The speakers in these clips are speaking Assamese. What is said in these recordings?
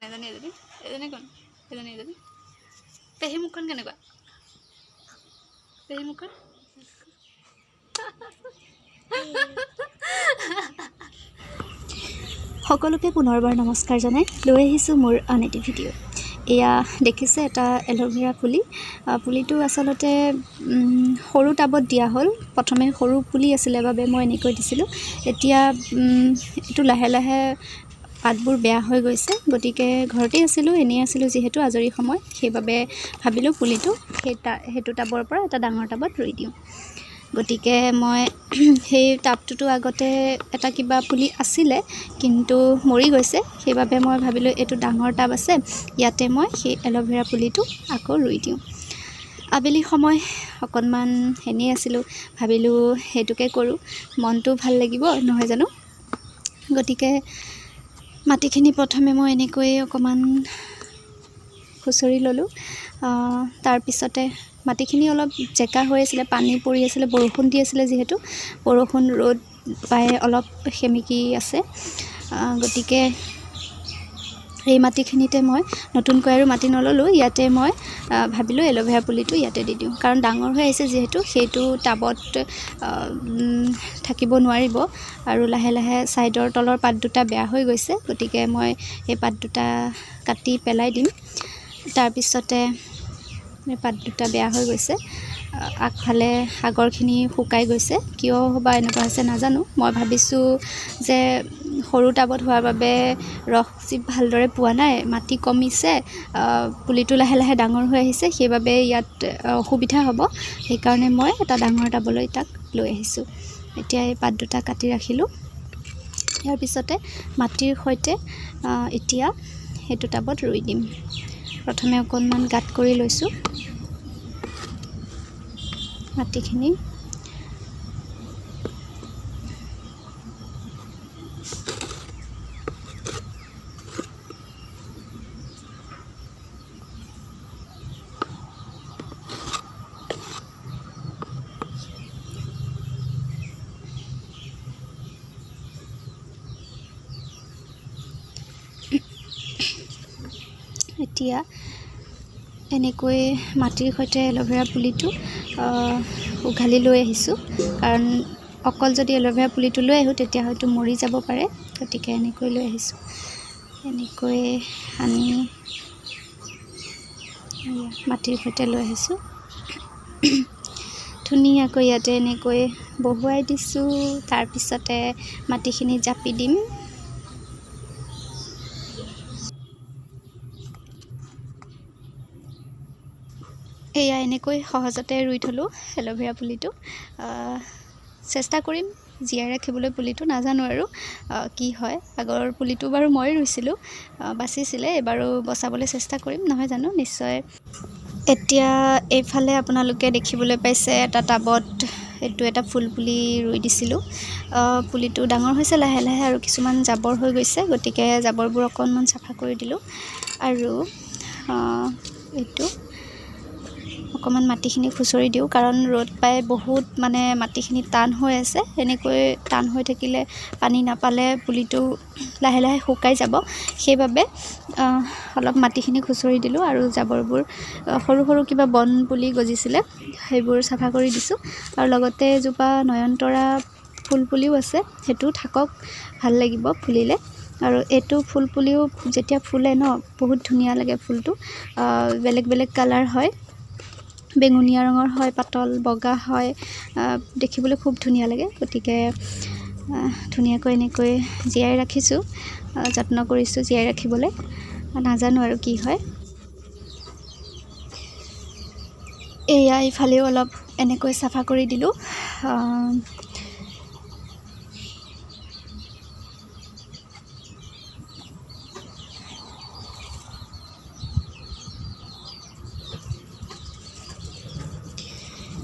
এজনী এজনী এজনী কোন? এজনী এজনী। পেহী মুখখন কেনেকুৱা? পেহী মুখখন। সকলোকে পুনৰবাৰ নমস্কাৰ জনাই লৈ আহিছোঁ মোৰ আন এটি ভিডিঅ'। এয়া দেখিছে এটা এল'ভেৰা পুলি। পুলিটো আচলতে সৰু টাবত দিয়া হ'ল। প্ৰথমে সৰু পুলি আছিলে বাবে মই এনেকৈ দিছিলোঁ। এতিয়া এইটো লাহে লাহে পাতবোৰ বেয়া হৈ গৈছে, গতিকে ঘৰতেই আছিলোঁ, এনেই আছিলোঁ যিহেতু আজৰি সময়, সেইবাবে ভাবিলোঁ পুলিটো সেইটো টাবৰ পৰা এটা ডাঙৰ টাবত ৰুই দিওঁ। গতিকে মই সেই টাবটোতো আগতে এটা কিবা পুলি আছিলে, কিন্তু মৰি গৈছে, সেইবাবে মই ভাবিলোঁ এইটো ডাঙৰ টাব আছে, ইয়াতে মই সেই এল'ভেৰা পুলিটো আকৌ ৰুই দিওঁ। আবেলি সময় অকণমান এনেই আছিলোঁ, ভাবিলোঁ সেইটোকে কৰোঁ, মনটো ভাল লাগিব নহয় জানো। গতিকে মাটিখিনি প্ৰথমে মই এনেকৈ অকণমান খুচৰি ল'লোঁ। তাৰপিছতে মাটিখিনি অলপ জেকা হৈ আছিলে, পানী পৰি আছিলে, বৰষুণ দি আছিলে যিহেতু, বৰষুণ ৰ'দ পাই অলপ সেমেকি আছে। গতিকে এই মাটিখিনিতে মই নতুনকৈ আৰু মাটি নল'লোঁ, ইয়াতে মই ভাবিলোঁ এল'ভেৰা পুলিটো ইয়াতে দি দিওঁ, কাৰণ ডাঙৰ হৈ আহিছে যিহেতু, সেইটো টাবত থাকিব নোৱাৰিব। আৰু লাহে লাহে ছাইডৰ তলৰ পাত দুটা বেয়া হৈ গৈছে, গতিকে মই এই পাত দুটা কাটি পেলাই দিম। তাৰপিছতে এই পাত দুটা বেয়া হৈ গৈছে, আগফালে আগৰখিনি শুকাই গৈছে, কিয় বা এনেকুৱা হৈছে নাজানো। মই ভাবিছোঁ যে সৰু টাবত হোৱাৰ বাবে ৰস চিপ ভালদৰে পোৱা নাই, মাটি কমিছে, পুলিটো লাহে লাহে ডাঙৰ হৈ আহিছে, সেইবাবে ইয়াত অসুবিধা হ'ব, সেইকাৰণে মই এটা ডাঙৰ টাবলৈ তাক লৈ আহিছোঁ। এতিয়া এই পাত দুটা কাটি ৰাখিলোঁ। ইয়াৰ পিছতে মাটিৰ সৈতে এতিয়া সেইটো টাবত ৰুই দিম। প্ৰথমে অকণমান গাঁত কৰি লৈছোঁ মাটিখিনি। এতিয়া এনেকৈ মাটিৰ সৈতে এল'ভেৰা পুলিটো উঘালি লৈ আহিছোঁ, কাৰণ অকল যদি এল'ভেৰা পুলিটো লৈ আহোঁ তেতিয়া হয়তো মৰি যাব পাৰে, গতিকে এনেকৈ লৈ আহিছোঁ। এনেকৈ আনি মাটিৰ সৈতে লৈ আহিছোঁ। ধুনীয়াকৈ ইয়াতে এনেকৈ বহুৱাই দিছোঁ। তাৰপিছতে মাটিখিনি জাপি দিম। এয়া এনেকৈ সহজতে ৰুই থ'লোঁ এল'ভেৰা পুলিটো। চেষ্টা কৰিম জীয়াই ৰাখিবলৈ পুলিটো, নাজানো আৰু কি হয়। আগৰ পুলিটো বাৰু মই ৰুইছিলোঁ, বাচিছিলে, এইবাৰো বচাবলৈ চেষ্টা কৰিম নহয় জানো, নিশ্চয়। এতিয়া এইফালে আপোনালোকে দেখিবলৈ পাইছে এটা টাবত এইটো এটা ফুল পুলি ৰুই দিছিলোঁ। পুলিটো ডাঙৰ হৈছে লাহে লাহে, আৰু কিছুমান জাবৰ হৈ গৈছে, গতিকে জাবৰবোৰ অকণমান চাফা কৰি দিলোঁ। আৰু এইটো অকণমান মাটিখিনি খুচৰি দিওঁ, কাৰণ ৰ'দ পাই বহুত মানে মাটিখিনি টান হৈ আছে। এনেকৈ টান হৈ থাকিলে পানী নাপালে পুলিটো লাহে লাহে শুকাই যাব, সেইবাবে অলপ মাটিখিনি খুচৰি দিলোঁ। আৰু জাবৰবোৰ সৰু সৰু কিবা বন পুলি গজিছিলে, সেইবোৰ চাফা কৰি দিছোঁ। আৰু লগতে এজোপা নয়নতৰা ফুল পুলিও আছে, সেইটো থাকক, ভাল লাগিব ফুলিলে। আৰু এইটো ফুল পুলিও যেতিয়া ফুলে ন, বহুত ধুনীয়া লাগে ফুলটো। বেলেগ বেলেগ কালাৰ হয়, বেঙুনীয়া ৰঙৰ হয়, পাতল বগা হয়, দেখিবলৈ খুব ধুনীয়া লাগে। গতিকে ধুনীয়াকৈ এনেকৈ জীয়াই ৰাখিছোঁ, যত্ন কৰিছোঁ জীয়াই ৰাখিবলৈ, নাজানো আৰু কি হয়। এয়া ইফালেও অলপ এনেকৈ চাফা কৰি দিলোঁ।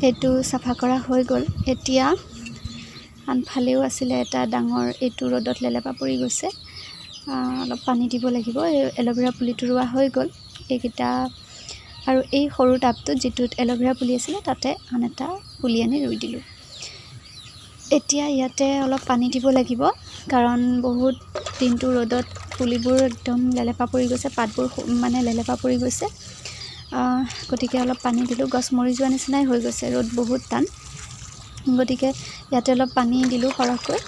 এইটো চাফা কৰা হৈ গ'ল। এতিয়া আনফালেও আছিলে এটা ডাঙৰ, এইটো ৰ'দত লেলেপা পৰি গৈছে, অলপ পানী দিব লাগিব। এই এল'ভেৰা পুলিটো ৰোৱা হৈ গ'ল এইকেইটা। আৰু এই সৰু টাবটোত যিটোত এল'ভেৰা পুলি আছিলে তাতে আন এটা পুলি আনি ৰুই দিলোঁ। এতিয়া ইয়াতে অলপ পানী দিব লাগিব, কাৰণ বহুত দিনটো ৰ'দত পুলিবোৰ একদম লেলেপা পৰি গৈছে, পাতবোৰ মানে লেলেপা পৰি গৈছে। গতিকে অলপ পানী দিলোঁ। গছ মৰি যোৱা নিচিনাই হৈ গৈছে, ৰ'দ বহুত টান, গতিকে ইয়াতে অলপ পানী দিলোঁ সৰহকৈ।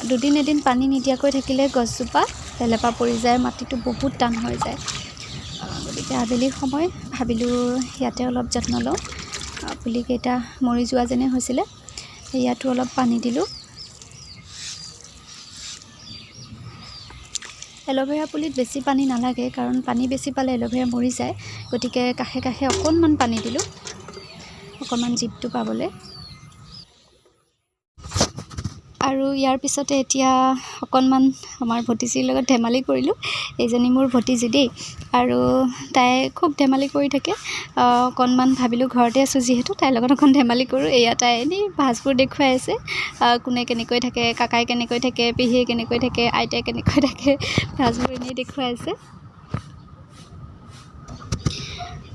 দুদিন এদিন পানী নিদিয়াকৈ থাকিলে গছজোপা লেলেপা পৰি যায়, মাটিটো বহুত টান হৈ যায়। গতিকে আবেলি সময় ভাবিলোঁ ইয়াতে অলপ যত্ন লওঁ। পুলিকেইটা মৰি যোৱা যেনে হৈছিলে, ইয়াতো অলপ পানী দিলোঁ। এল'ভেৰা পুলিত বেছি পানী নালাগে, কাৰণ পানী বেছি পালে এল'ভেৰা মৰি যায়। গতিকে কাষে কাষে অকণমান পানী দিলোঁ, অকণমান জীপটো পাবলৈ। আৰু ইয়াৰ পিছতে এতিয়া অকণমান আমাৰ ভতিজীৰ লগত ধেমালি কৰিলোঁ। এইজনী মোৰ ভতিজী দেই, আৰু তাই খুব ধেমালি কৰি থাকে। অকণমান ভাবিলোঁ ঘৰতে আছোঁ যিহেতু তাইৰ লগত অকণ ধেমালি কৰোঁ। এয়া তাই এনেই ভাঁজবোৰ দেখুৱাই আছে, কোনে কেনেকৈ থাকে, কাকাই কেনেকৈ থাকে, পেহীয়ে কেনেকৈ থাকে, আইতাই কেনেকৈ থাকে, ভাঁজবোৰ এনেই দেখুৱাই আছে।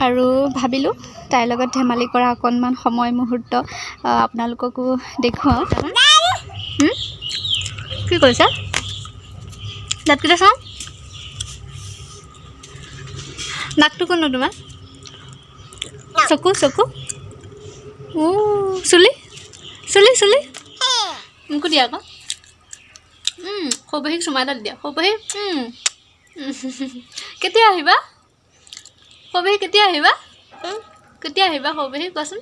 আৰু ভাবিলোঁ তাইৰ লগত ধেমালি কৰা অকণমান সময় মুহূৰ্ত আপোনালোককো দেখুৱাওঁ। কি কৰিছা? দাঁতকেইটা চাওঁ। নাকটো কোননো তোমাৰ? চকু চকু, চুলি চুলি চুলি মোকো দিয়া আকৌ। সৌপহীক চুমা এটা দিয়া। সৌপহী, কেতিয়া আহিবা সৌপহী? কেতিয়া আহিবা? কেতিয়া আহিবা সৌপহী কোৱাচোন?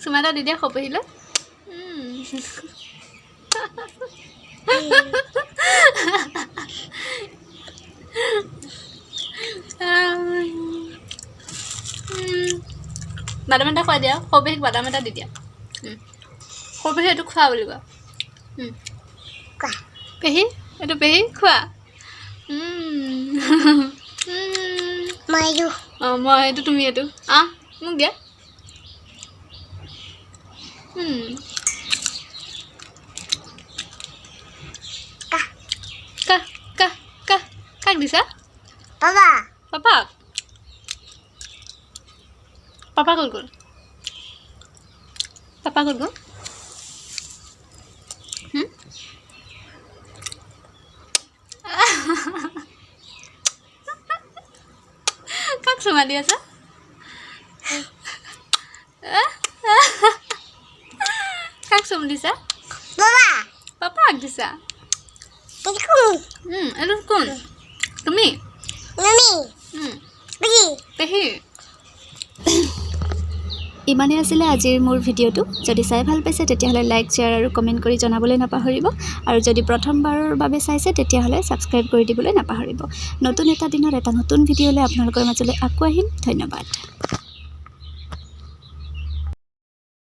চুমা এটা দি দিয়া সৌপহীলৈ। বাদাম এটা খুৱাই দিয়া সৌপহীক, বাদাম এটা দি দিয়া। সৌপহী এইটো খোৱা বুলি কোৱা। পেহী এইটো, পেহী খোৱা। অঁ, মই এইটো, তুমি এইটো, আহ মোক দিয়া। কাক দিছা? পাপাক। পাপা ক'ত গ'ল? পাপা ক'ত গ'ল? কাক চুমা দি আছা? কাক চুম দিছা? পাপাক দিছা। এইটো কোন? তুমি? পেহী। ইমানেই আছিলে আজিৰ মোৰ ভিডিঅ'টো। যদি চাই ভাল পাইছে তেতিয়াহ'লে লাইক, শ্বেয়াৰ আৰু কমেণ্ট কৰি জনাবলৈ নাপাহৰিব। আৰু যদি প্ৰথমবাৰৰ বাবে চাইছে তেতিয়াহ'লে ছাবস্ক্ৰাইব কৰি দিবলৈ নাপাহৰিব। নতুন এটা দিনত এটা নতুন ভিডিঅ'লৈ আপোনালোকৰ মাজলৈ আকৌ আহিম। ধন্যবাদ।